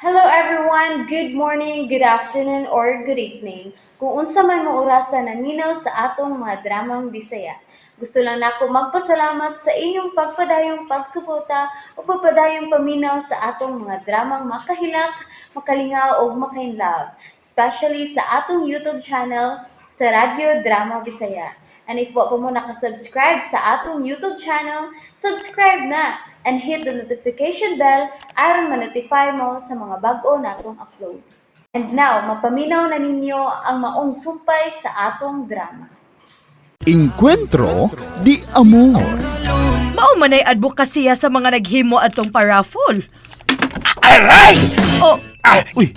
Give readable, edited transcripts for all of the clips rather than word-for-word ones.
Hello everyone! Good morning, good afternoon, or good evening. Kung unsa man mo orasa naminaw sa atong mga dramang Bisaya. Gusto lang nako magpasalamat sa inyong pagpadayong pagsuporta o pagpadayong paminaw sa atong mga dramang makahilak, makalingaw ug makainlove, especially sa atong YouTube channel sa Radyo Drama Bisaya. And if wa pa mo nakasubscribe sa atong YouTube channel, subscribe na and hit the notification bell aron ma-notify mo sa mga bag-o natong uploads. And now, mapaminaw na ninyo ang maong sumpay sa atong drama. Encuentro de Amor. Mao man ay advokasya sa mga naghimo atong paraffle. Aray! Oh, Ah, Uy,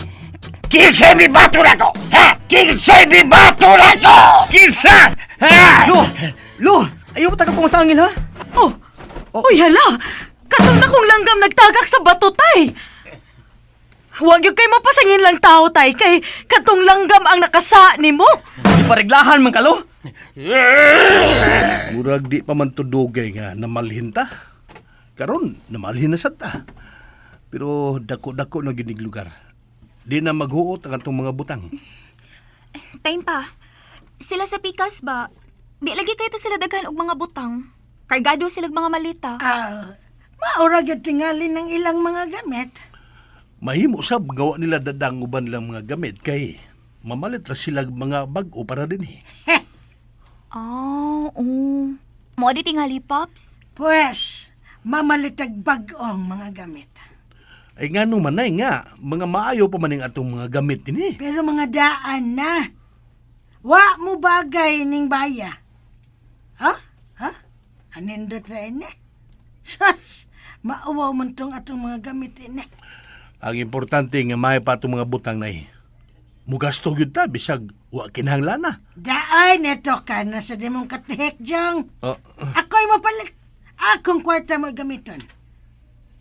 kinsa mi bato na ko? Ha? Kinsa mi bato na ko? Kinsa? Ha? Lo! Lo! Ayaw pa taga pumasangil ha? Oh. Uy, hala! Katong na kong langgam nagtagak sa bato, tay! Huwag yung kay mapasangin lang tao, tay, kay katong langgam ang nakasa nimo. Ipareglahan man ka, lo! Murag di pa man tudugay nga namalhin ta. Karon, namalhin na sad ta. Pero dako-dako na ginig lugar. Di na maghuot ang atong mga butang. Time pa. Sila sa pikas ba? Di lagi kayo to sila daghan og mga butang. Kargado sila og mga malita. Ah, maura gyud tingali ng ilang mga gamit. Mahimo sab gawa nila dadang uban lang mga gamit kay mamalit ra sila mga bag-o para din eh. Ah, oo. Mo di tingali, Pops. Pwes, mamalitag bag-ong mga gamit. Ay ngano man ay nga, mga maayo pa man ning atong mga gamit dinhi. Pero mga daan na. Wa mo bagay ning baya. Ha? Ha? Anindot ra ini? Sus! Mauwaw man tong atong mga gamit ini. Ang importante nga maayo pa atong mga butang nay. Mugasto gyud ta bisag wa kinahanglan na. Daay neto ka na sa dimong katihek, Jong. Oh, Ako'y mapalit. Akong kwarta mo gamiton.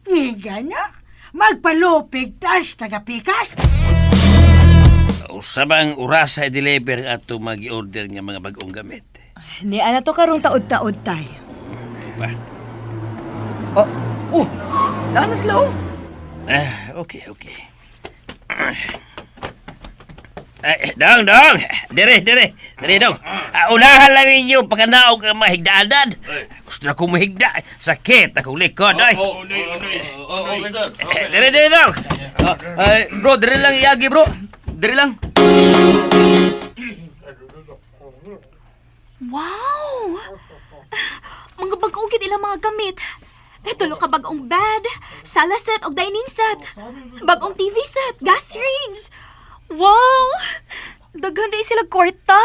Ngiga na. Magpalupig tas tagapikas. Usa bang orasa i-deliver ato mag-order nga mga bag-ong gamit? Ni ana to karong taod-taod, tay. Pa. Oh! Oh! Daan na sila oh! Ah, okay. Ay, dong, dong. Dire, dire. Dire, dong. Ah, unahan lang ninyo pagkanaog ang mahigdaanan. Gusto na kong mahigda. Sakit akong likod, ay. Oh, okay, sir. Eh, dire, dire, dong. Ay, bro, dire lang iyagi, bro. Dire lang. Wow! Mga bag-o gid ilang mga gamit. Tulo ka bag-ong bed, sala set og dining set, bag-ong TV set, gas range. Wow! Daghan di sila kwarta.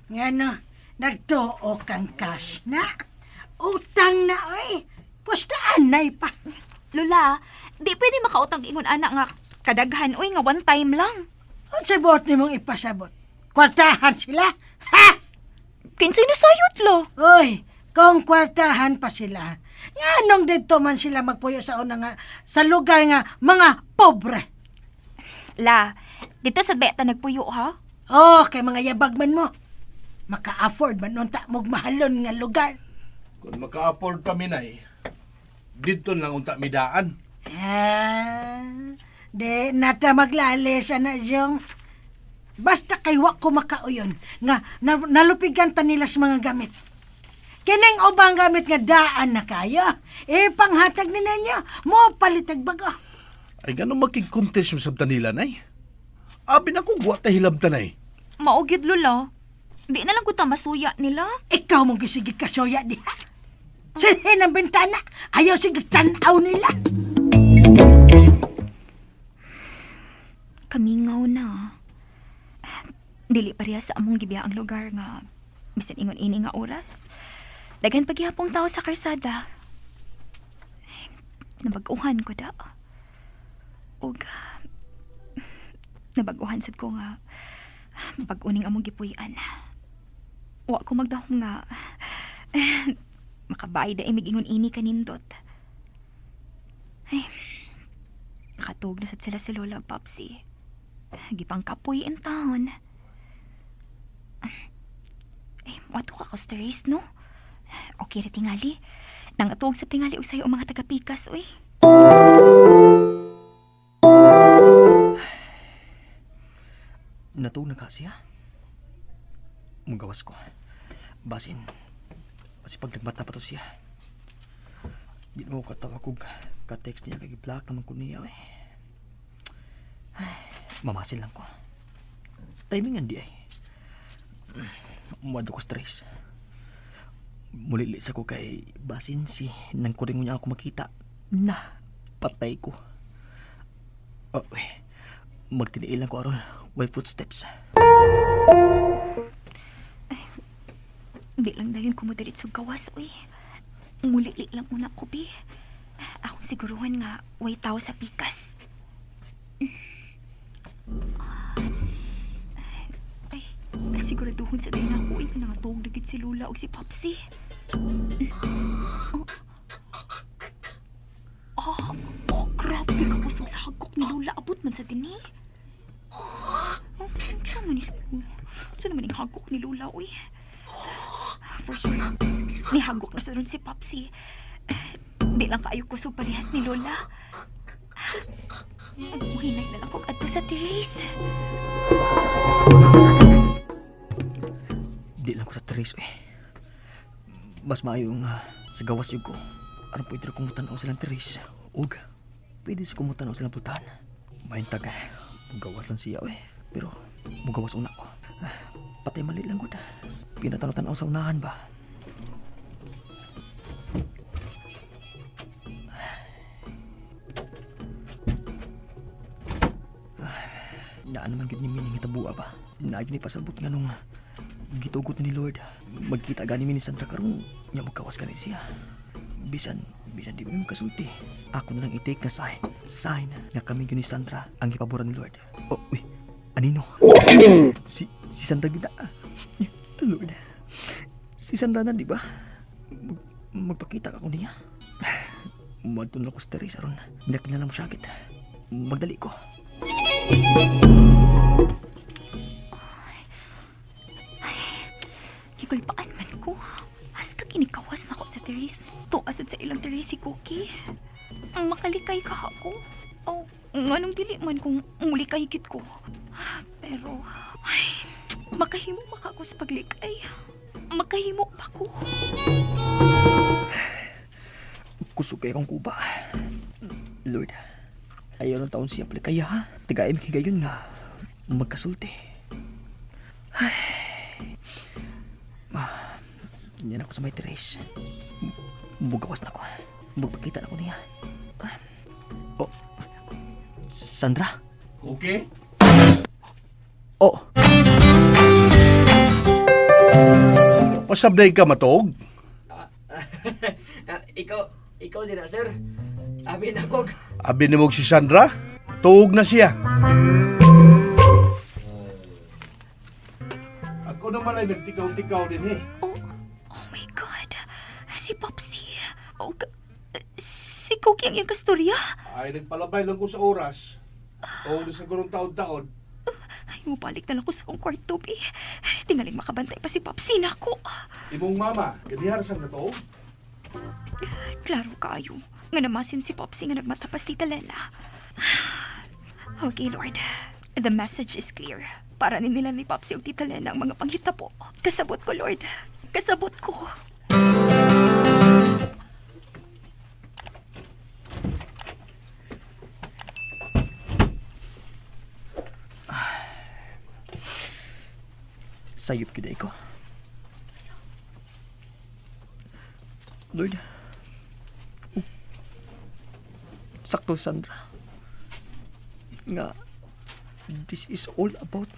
Ngano, nagtuo kang cash na. Utang na, oy. Pustaan na pa. Lola, di pwede makautang ingon ana nga kadaghan oy nga one time lang. Unsay buot nimong ipasabot? Kwartahan sila? Ha? Kinsay na sayot lo? Oy, kung kwartahan pa sila, nganong didto man sila magpuyo sa una nga sa lugar nga mga pobre? La, dito sa beta nagpuyo ha? Oh, kay mga yabag man mo. Maka-afford man unta mog mahalon nga lugar. Kung maka-afford pa minay, didto lang unta midaan. Ah, di nata maglalis ana Jong. Basta kay wa ko makauyon nga nalupigan ta nila sa mga gamit. Kining ubang gamit nga daan na kayo, ipanghatag ni ninyo, mo palitag bago. Ay ganun makig-contest mo sa nila nay. Abi na ko wa ta hilabtan nay. Mao gyud, Lola. Di na lang ko ta masuya nila. Ikaw mong gisigig kasuya diha. Sirhin ang bintana, ayaw sige tanaw nila. Kamingaw na. Dili pareha sa among gibiyaang lugar nga bisan ingon ini nga oras. Daghan paghihapong tao sa karsada. Nabag-uhan ko da. Ug nabag-uhan sad ko nga bag-uning among gipuy-an. Wa ko magdahom nga makabayad na imig ingon ini kanindot. Ay, nakatuog na sad sila si Lola ug Popsy. Gipangkapoy in town. Eh, wato ka Costa Rica, no? Okay ra tingali. Nangatuog sa tingali og sayo ang mga tagapikas, uy. Natuog na ka siya. Mugawas ko. Basin. Basi pag nagmata pa to siya. Di mo katawag kog ka-text niya kay gi-block naman ko niya eh. Ay, mamasin lang ko. Timing di ay. Muado ko stress. Mulili sa ko kay basin si nang kuring niya ako makita. Na, patay ko. Oh, eh. Magtiniil lang ko aron. Way footsteps. Di lang dayon ko mo diretso gawas, uy. Mulili lang una ko, bi. Akong siguruhan nga, way tao sa pikas. Ay, siguraduhon sa day na ako, uy, nga nangatog na gid si Lola o si Popsy. Oh. Ah, oh, grabe ka kusog sa hagkok ni Lola. Abot man sa dinhi. Oh, saan man ni Saan naman yung hagkok ni Lola, uy? For sure, nihagok na sa ron si Popsy. Di lang kaayo ko sa parehas ni Lola. Muhinay na lang kog adto sa terrace. Di lang ko sa terrace eh. Mas maayo nga sa gawas yun ko. Aron pwede ra kong mutanaw silang terrace. Ug, pwede sa kong mutanaw silang pultahan. Mahintag eh. Mugawas lang siya eh. Pero mugawas una ko. Ah, patay mali lang gud. Pinatanaw-tanaw sa unahan ba? Naa naman gid ni Mining hitabua ba? Naa gyud ni pasabot nga nung gitugot ni Lord. Magkita gani mi ni Sandra karon nya magkawas gani siya. Bisan bisan di mi makasulti. Ako na lang i-take na sign. Sign nga kami gyud ni Sandra ang gipaboran ni Lord. Oh, uy, anino? Si Sandra gyud na. Lord. Si Sandra na, di ba? Magpakita ka ko niya. Madto na ko sa terrace aron. Nakilala mo siya agad. Magdali ko. Higulpaan man ko. As ka kinikawas na ko sa terrace. Tuasad sa ilang terrace si Cookie. Makalikay ka ako. Oh, nganong dili man kung mulikay gid ko. Pero, ay, makahimo maka ako sa paglikay. Makahimo pa ko. Kusog kay akong kuba. Lord, ayaw ng taon siya pala kaya ha. Tagaim higayon nga magkasulti. Ay. Ah, yan ako sa may terrace. Bugawas na ko. Magpakita na ko niya. Ah. Oh, Sandra? Okay? Oh, Pasabday ka matog? Ikaw, ikaw din na, sir. Abi na ko. Abi ni mo si Sandra? Tuog na siya. Ako naman ay nagtikaw-tikaw din eh. Oh, oh my God. Si Popsy. Oh, si Cookie ang iyang kastorya. Ay, nagpalabay lang ko sa oras. O na sa gurong taon-taon. Ay, mubalik na lang ko sa akong kwarto, be. Tingaling makabantay pa si Popsy na ako. Imong mama, ganihar sang natuog. Klaro kaayo. Nga namasin si Popsy nga nagmatapas Tita Lena. Okay, Lord. The message is clear. Para ni nila ni Popsy ug Tita Lena ang mga panghitabo. Kasabot ko, Lord. Kasabot ko. Sayop gyud ko. Lord. Oh. Sakto, Sandra. Nga, this is all about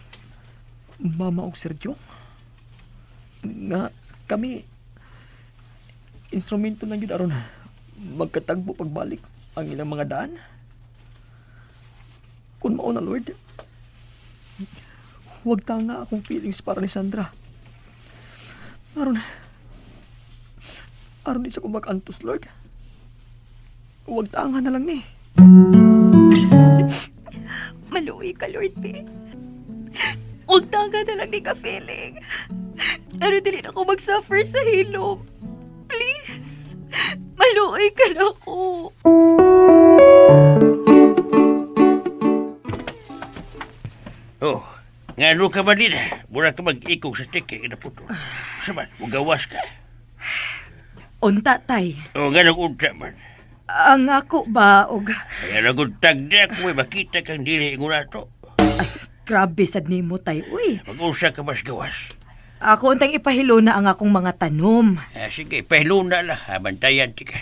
Mama og Sergio. Nga, kami, instrumento lang yun aron magkatagbo pagbalik ang ilang mga daan. Kung mao na, Lord, huwag tanga akong feelings para ni Sandra. Aron, aron di sa ko mag-antos, Lord. Huwag tanga na lang ni. Maluoy ka, Lord, be. Huwag tanga na lang ni ka feeling. Pero dili na ako mag-suffer sa hilom. Please. Maluoy ka na ako. Oh, Nga ano ka man din, mura ka mag-ikog sa tiki, naputol. Sa man, mugawas ka. Unta, tay. O nga nag-unta man. Ang ako ba, og Kaya naguntag na kung may makita kang dili ingon ato. Ay, grabe sad nimo, tay. Uy, Mag-usa ka mas gawas. ako untang ipahilo na ang akong mga tanom. Ah, sige, pahiluna lang. Ah, bantayan ti ka.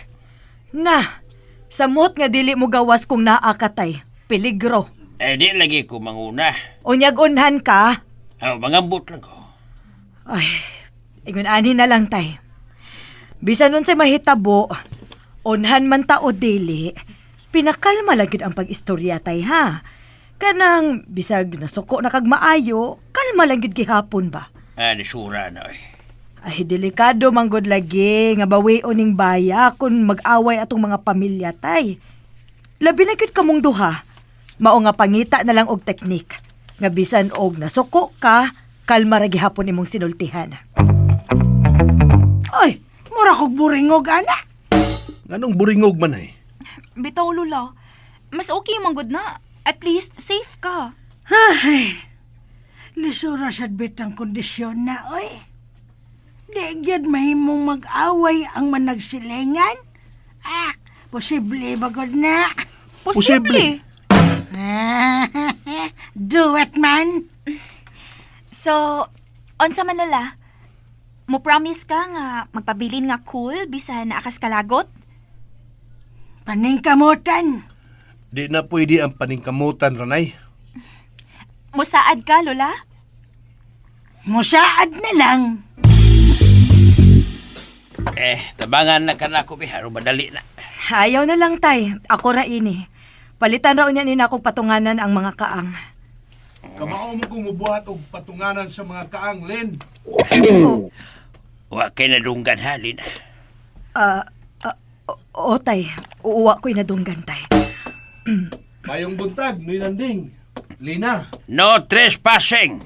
Na, samot nga dili mo gawas kung naa ka, tay. Peligro. Eh, di lagi ko manguna. Unyag unhan ka. Ah, mangambot lang ko. Ay, ingon ani na lang, tay. Bisan unsay mahitabo, unhan man ta o dili, pinakalma lang gyud ang pag-istorya, tay, ha. Kanang bisag nasuko na kag maayo, kalma lang gyud gihapon ba. Ah, nisura na oy. Ay, delikado manggod lagi nga bawion ning baya kung mag-away atong mga pamilya, tay. Labi na gyud kamong duha. Mao nga pangita na lang og teknik. Nga bisan og nasuko ka, kalma ra gihapon imong sinultihan. Oy, mura kog buringog ana. Nganong buringog man ay? Bitaw, Lola. Mas okay man gud na. At least safe ka. Ay, lisura sad bitang kondisyon na, oy. Di gyud mahimong mag-away ang managsilingan. Ah, posible ba gud na? Posible. Do it, man. So, unsa man, Lola? Mo promise ka nga magpabilin nga cool bisan naakas kalagot? Paningkamutan. Di na pwede ang paningkamutan, Ranay. Musaad ka, Lola? Musaad na lang. Eh, tabangan na ka na ako, biharo madali na. Ayaw na lang, tay. Ako ra ini. Palitan ra unya ni akong patunganan ang mga kaang. Kamao mo kung mubuhat og patunganan sa mga kaang, Len. Oh, Wa kay nadunggan halin. ah, ah, o, tay. Uuwa ko'y nadunggan, tay. Mayong buntag, Noy Nanding. Lina. No trespassing.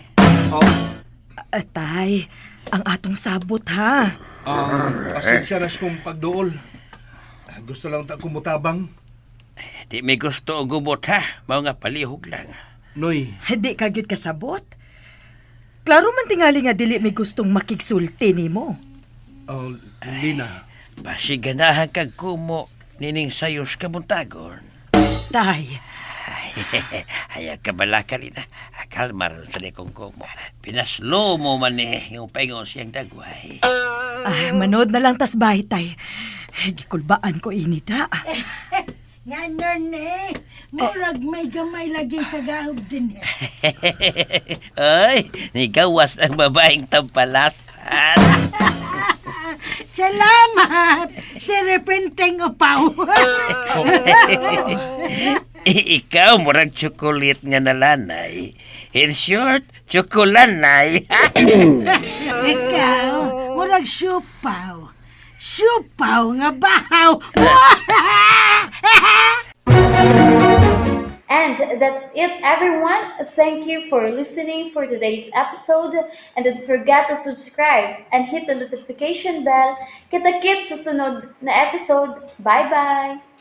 Ah, tay, ang atong sabot ha. Ah, pasensya na sa kong pagduol. Ah, gusto lang ta kumutabang. Di may gusto og gubot ha. Mao nga palihog lang. Noy, Di ka gyud kasabot. Klaro man tingali nga dili may gustong makigsulti nimo. Oh, Lina. Basig ganahan kag kumo nining sayos kabuntagon. Tay, Ayaw ka bala ka rin. Kalma rin sa likong kumo. Pinaslo mo man eh, yung paingon siyang dagway. Ah, manood na lang tas bahay, tay. Ay, gikulbaan ko ini da. Nga nun eh. Murag may gamay laging kagahob din eh. Ay, nigawas ang babaeng tampalasan. Salamat! Si Repenteng Upaw. Ikaw, murag tsokolit nga nalanay. In short, tsokolanay. Ikaw, murag siupaw. Siupaw nga bahaw. And that's it, everyone. Thank you for listening for today's episode. And don't forget to subscribe and hit the notification bell. Kita-kits sa sunod na episode. Bye-bye!